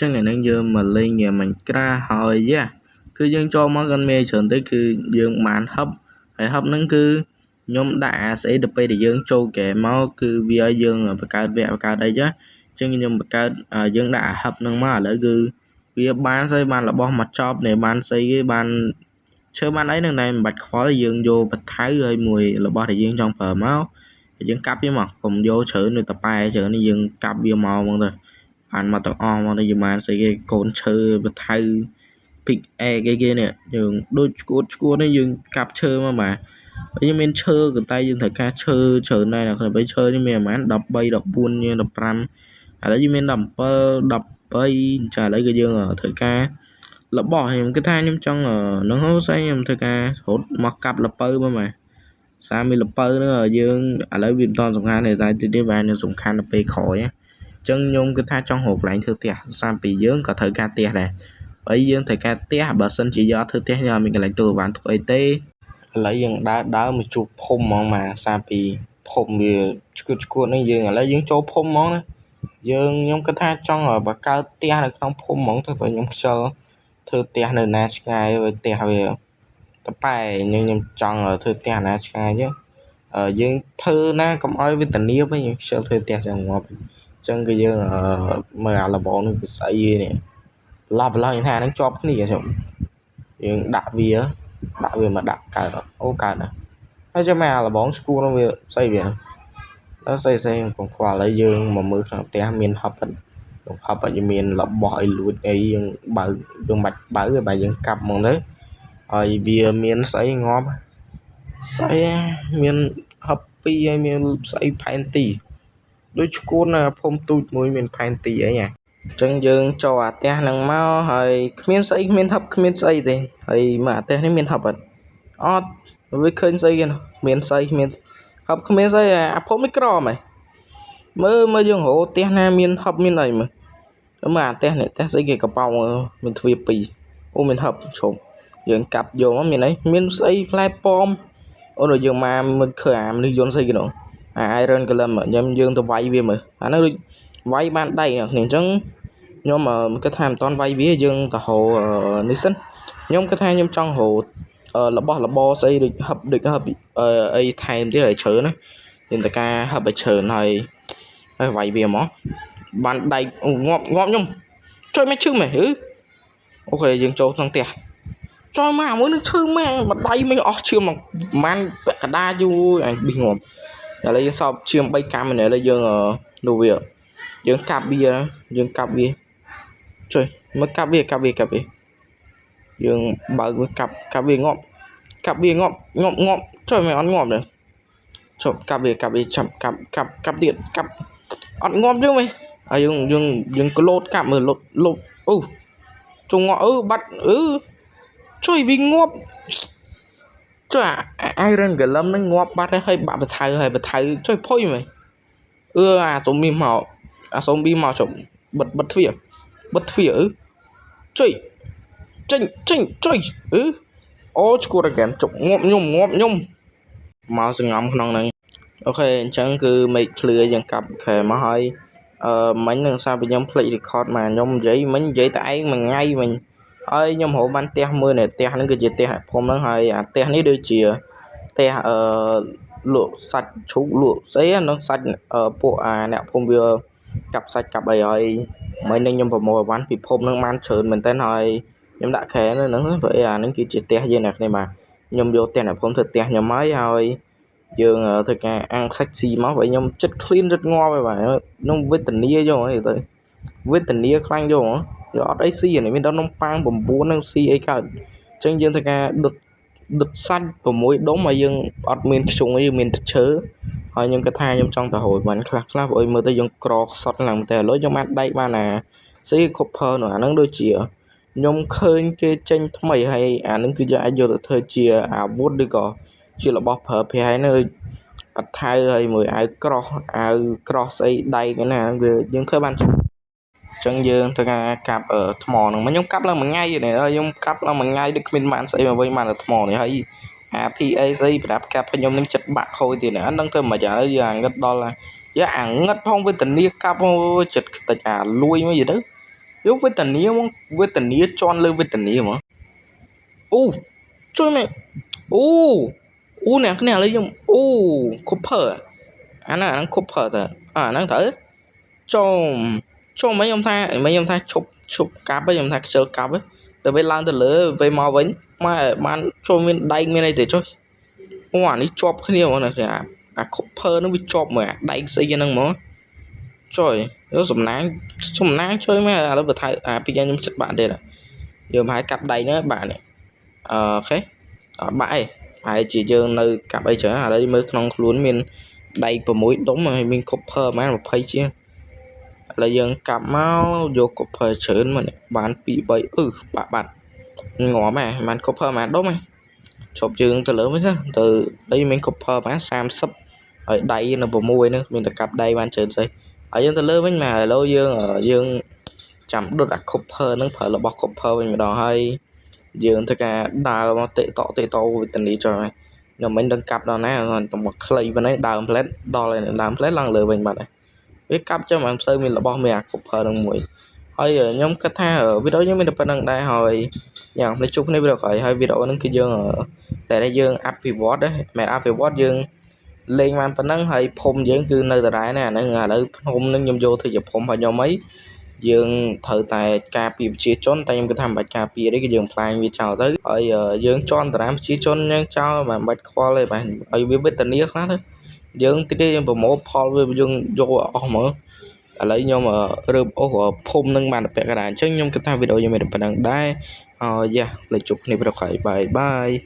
ចឹងថ្ងៃនេះយើងមកលេងហ្គេម Minecraft ហើយយ៉ាគឺយើងចូលមកកាន់មេច្រើនទៅគឺយើងបានហឹបហើយហឹបហ្នឹងគឺខ្ញុំដាក់អាស្អីដល់ពេលដែលយើងចូលហ្គេមមកគឺវាឲ្យយើងបង្កើតវគ្គបង្កើតអីចាចឹងខ្ញុំបង្កើតយើងដាក់អាហឹបហ្នឹងមកឥឡូវគឺវាបានស្អីបានរបស់មកចប់នេះបានស្អីគេបានឈើបានអីហ្នឹងតែមិនបាច់ខ្វល់យើងយកបន្ថៅហើយមួយរបស់ដែលយើងចង់ប្រើមកយើងកាប់វាមកកុំយកច្រើនដូចតប៉ែច្រើននេះយើងកាប់វាមកហ្មងទៅបានមកទាំងអស់មកទៅយើងបានស្អីគេកូនឈើបន្ថៅ pickaxe អីគេនេះយើងដូចឈួតឈួតនេះយើងកាប់ឈើមកបាទហើយយើងមានឈើកន្តែយើងត្រូវការឈើច្រើនដែរអ្នកគ្នាឈើនេះមានប្រហែល13 14យើង15ឥឡូវយើងមាន17 13ចាឥឡូវគឺយើងត្រូវការរបស់ខ្ញុំគិតថាខ្ញុំចង់នឹងហូស្អីខ្ញុំធ្វើការរត់មកកាប់លពៅមកបាទសាមានលពៅហ្នឹងយើងឥឡូវវាមិនតាន់សំខាន់ទេតែទីនេះបានសំខាន់ដល់ពេលក្រោយអញ្ចឹងខ្ញុំគិតថាចង់រកកន្លែងធ្វើផ្ទះសាពីយើងក៏ត្រូវការផ្ទះដែរហើយយើងត្រូវការផ្ទះបើសិនជាយើងអត់ធ្វើផ្ទះយើងអត់មានកន្លែងធ្វើបានធ្វើអីទេឥឡូវយើងដើរដើរមកជួបភូមិហ្មងបាទសាពីភូមិវាឈួតឈួតនេះយើងឥឡូវយើងចូលភូមិហ្មងណាយើងខ្ញុំគិតថាចង់បង្កើតផ្ទះនៅក្នុងភូមិហ្មងទៅព្រោះខ្ញុំខ្ជិលធ្វើផ្ទះនៅណាឆ្ងាយផ្ទះវាតប៉ែខ្ញុំចង់ធ្វើផ្ទះណាឆ្ងាយចឹងយើងធ្វើណាកុំឲ្យវាធានាវិញខ្ញុំខ្ជិលធ្វើផ្ទះចឹងងាប់អញ្ចឹងគឺយើងមើលអាលបងនេះវាស្អីនេះឡោះឡោះថាហ្នឹងជាប់គ្នាខ្ញុំយើងដាក់វាដាក់វាមកដាក់កើតអូកើតណាហើយចាំមកអាលបងស្គួរនោះវាស្អីវាដល់ស្អីស្អីកុំខ្វល់ហើយយើងមកមើលក្នុងផ្ទះមានហឹបហឹបឲ្យមានរបស់អីលួចអីយើងបើយើងបាច់បើទេបើយើងកាប់ហ្មងទៅហើយវាមានស្អីងាប់ស្អីមានហឹបពីរហើយមានស្អីផែនទីដូចឈួនភូមិទូចមួយមានផែនទីអីណាអញ្ចឹងយើងចូលអាផ្ទះហ្នឹងមកហើយគ្មានស្អីគ្មានហឹបគ្មានស្អីទេហើយមកអាផ្ទះនេះមានហឹបអត់អត់វាឃើញស្អីគេមានស្អីគ្មានហឹបគ្មានស្អីអាភូមិនេះក្រមហ៎មើលមើលយើងរកផ្ទះណាមានហឹបមានអីមើលមើលអាផ្ទះនេះផ្ទះស្អីគេកប៉ោងមានទ្វារពីរអូមានហឹបឈប់យើងកាប់យកមកមានអីមានស្អីផ្លែប៉ោមអូនយើងមកមើលឃើញអាមនុស្សយន្តស្អីគេនោះអា Iron Golem ខ្ញុំយើងទៅវាយវាមើលអានោះដូចវាយបានដៃអ្នកគ្នាអញ្ចឹងខ្ញុំគិតថាមិនតាន់វាយវាយើងទៅរកនេះសិនខ្ញុំគិតថាខ្ញុំចង់រករបស់របរស្អីដូចហឹបដូចហឹបអីថែមទៀតឲ្យច្រើនណាយើងត្រូវការហឹបឲ្យច្រើនហើយហើយវាយវាមកបានដៃងាប់ងាប់ខ្ញុំជួយមិនឈឺមែនហឺអូខេយើងចូលក្នុងផ្ទះចូលមកមួយនឹងឈឺម៉ែបដៃមិញអស់ឈាមមកប្រហែលពាក់កដាយូរអញប៊ីងាប់ឥឡូវយើងសោបឈាម3កាំនេះឥឡូវយើងនោះវាយើងកាប់វាយើងកាប់វាជួយមកកាប់វាកាប់វាកាប់វាយើងបើកវាកាប់កាប់វាងាប់កាប់វាងាប់ងាប់ងាប់ជួយមិនអត់ងាប់ទេជប់កាប់វាកាប់វាចាប់កាប់កាប់កាប់ទៀតកាប់អត់ងាប់យើងវិញហើយយើងយើងយើងក្លោតកាប់មើលលុតលុបអូចុងងាប់អឺបាត់អឺជួយវាងាប់ជួយអា Iron Golem ហ្នឹងងាប់បាត់ហើយបាក់បថៅហើយបថៅជួយផុយមែនអឺអាសូមីមកអាសូមីមកជប់បិទបិទទ្វារបិទទ្វារអឺជួយចេញចេញជួយអឺអូឈួតហ្គេមជប់ងាប់ខ្ញុំងាប់ខ្ញុំមកសងំក្នុងហ្នឹងអូខេអញ្ចឹងគឺមេឃភ្លឺយើងកាប់ខែមកហើយអឺមិញនឹងសារពីខ្ញុំភ្លេច record មកខ្ញុំនិយាយមិញនិយាយតែឯងមួយថ្ងៃមិញហើយខ្ញុំរកបានផ្ទះមួយនៅផ្ទះហ្នឹងគឺជាផ្ទះភូមិហ្នឹងហើយអាផ្ទះនេះដូចជាផ្ទះអឺលក់សាច់ជ្រូកលក់ស្អីហ្នឹងសាច់ពួកអាអ្នកភូមិវាកាប់សាច់កាប់អីហើយមិញនឹងខ្ញុំប្រមូលអីវ៉ាន់ពីភូមិហ្នឹងបានច្រើនមែនតើហើយខ្ញុំដាក់ខែនៅហ្នឹងព្រោះអីអាហ្នឹងគឺជាផ្ទះយើងអ្នកគ្នាបាទខ្ញុំយកផ្ទះអ្នកភូមិធ្វើផ្ទះខ្ញុំហើយហើយយើងធ្វើការអាំងសាច់ស៊ីមកព្រោះខ្ញុំចិត្ត clean ចិត្តងាប់ហើយបាទខ្ញុំវេទនាយកហើយទៅវេទនាខ្លាំងយកយកអត់អីស៊ីនេះមានដល់នំប៉័ង9នឹងស៊ីអីកើតអញ្ចឹងយើងធ្វើការដុតដុតសាច់6ដុំហើយយើងអត់មានខ្ជុងអីមានតែឈើហើយខ្ញុំគិតថាខ្ញុំចង់ទៅរយបានខ្លះខ្លះព្រោះមើលទៅយើងក្រខ្សត់ឡើងតែឥឡូវខ្ញុំបានដែកបានអាស៊ី copper នោះអាហ្នឹងដូចជាខ្ញុំឃើញគេចេញថ្មីហើយអាហ្នឹងគឺយើងអាចយកទៅធ្វើជាអាវុធឬក៏ជារបស់ប្រើប្រាស់ហើយនៅបថៅហើយមួយអាវក្រោះអាវក្រោះស្អីដែកណាវាយើងធ្វើបានចឹងយើងធ្វើការកាប់ថ្មហ្នឹងមកខ្ញុំកាប់ឡើងមួយថ្ងៃនេះខ្ញុំកាប់ឡើងមួយថ្ងៃដូចគ្មានបានស្អីមកវិញបានតែថ្មនេះហើយអា PA ស្អីប្រដាប់កាប់ខ្ញុំនឹងចិត្តបាក់ខូចទៀតអាហ្នឹងធ្វើមិនយ៉ាងយើងអាងឹតដល់យ៉ាអាងឹតផងវេទនាកាប់ចិត្តខ្ទេចអាលួយមកយទៅ យកវេទនាមកវេទនាជន់លើវេទនាហ្មងអូជួយមែនអូអូអ្នកគ្នាឥឡូវខ្ញុំអូ copper អាហ្នឹងអាហ្នឹង copper តើអាហ្នឹងត្រូវចូលចូលមិនខ្ញុំថាមិនខ្ញុំថាឈប់ឈប់កាប់ខ្ញុំថាខ្ជិលកាប់ទៅពេលឡើងទៅលើពេលមកវិញម៉ែបានចូលមានដែកមានអីទៅចុះអូអានេះជាប់គ្នាហ្មងណាអា copper ហ្នឹងវាជាប់មកអាដែកស្អីហ្នឹងហ្មងចុយយកសំណាងសំណាងជួយមែនឥឡូវបើថៅអាពីខ្ញុំចិត្តបាក់ទៀតយើងប្រហែលកាប់ដៃហ្នឹងបាក់នេះ OK អត់បាក់ទេប្រហែលជាយើងនៅកាប់អីច្រើនឥឡូវមើលក្នុងខ្លួនមានដែក6ដុំហើយមាន copper ប្រហែល20ជាងឥឡូវយើងកាប់មកយក copper ច្រើនមកបាន2 3អឺបាក់បាត់ងាប់ហ៎បាន copper ប្រហែលដុំហ៎ជប់យើងទៅលើវិញទៅអីមាន copper ប្រហែល30ហើយដៃនៅ6ហ្នឹងមានតែកាប់ដៃបានច្រើនស្អីហើយយើងទៅលើវិញមកឥឡូវយើងយើងចាំដុតអា copper ហ្នឹងប្រើរបស់ copper វិញម្ដងហើយយើងធ្វើការដើរមកតិតតិតវេទនីចុះខ្ញុំមិនដឹងកាប់ដល់ណាតែមកខ្លីប៉ុណ្ណេះដើមផ្លែតដល់ហើយដើមផ្លែតឡើងលើវិញបាត់ហើយវាកាប់ចឹងមិនសូវមានរបស់មានអា copper ហ្នឹងមួយហើយខ្ញុំគិតថាវីដេអូយើងមានតែប៉ុណ្្នឹងដែរហើយយ៉ាងនេះជួបគ្នាវីដេអូក្រោយហើយវីដេអូហ្នឹងគឺយើងតែយើងអភិវឌ្ឍមិនអភិវឌ្ឍយើងលេងបានប៉ុណ្ណឹងហើយភូមិយើងគឺនៅដដែលណាអាហ្នឹងឥឡូវភូមិហ្នឹងខ្ញុំយកធ្វើជាភូមិរបស់ខ្ញុំអីយើងត្រូវតែការពារប្រជាជនតែខ្ញុំគិតថាមិនបាច់ការពារទេគឺយើងផ្លាញវាចោលទៅហើយយើងជន់តារាប្រជាជនយើងចោលមិនបាច់ខ្វល់ទេបាទឲ្យវាវេទនាខ្លះទៅយើងតិចទៀតយើងប្រមូលផលវាយើងយកអស់មកឥឡូវខ្ញុំរើបអូសភូមិនឹងបានតែពាក់កណ្ដាលអញ្ចឹងខ្ញុំគិតថាវីដេអូយើងមានតែប៉ុណ្្នឹងដែរហើយយ៉ាលេចជួបគ្នាវីដេអូក្រោយ bye bye.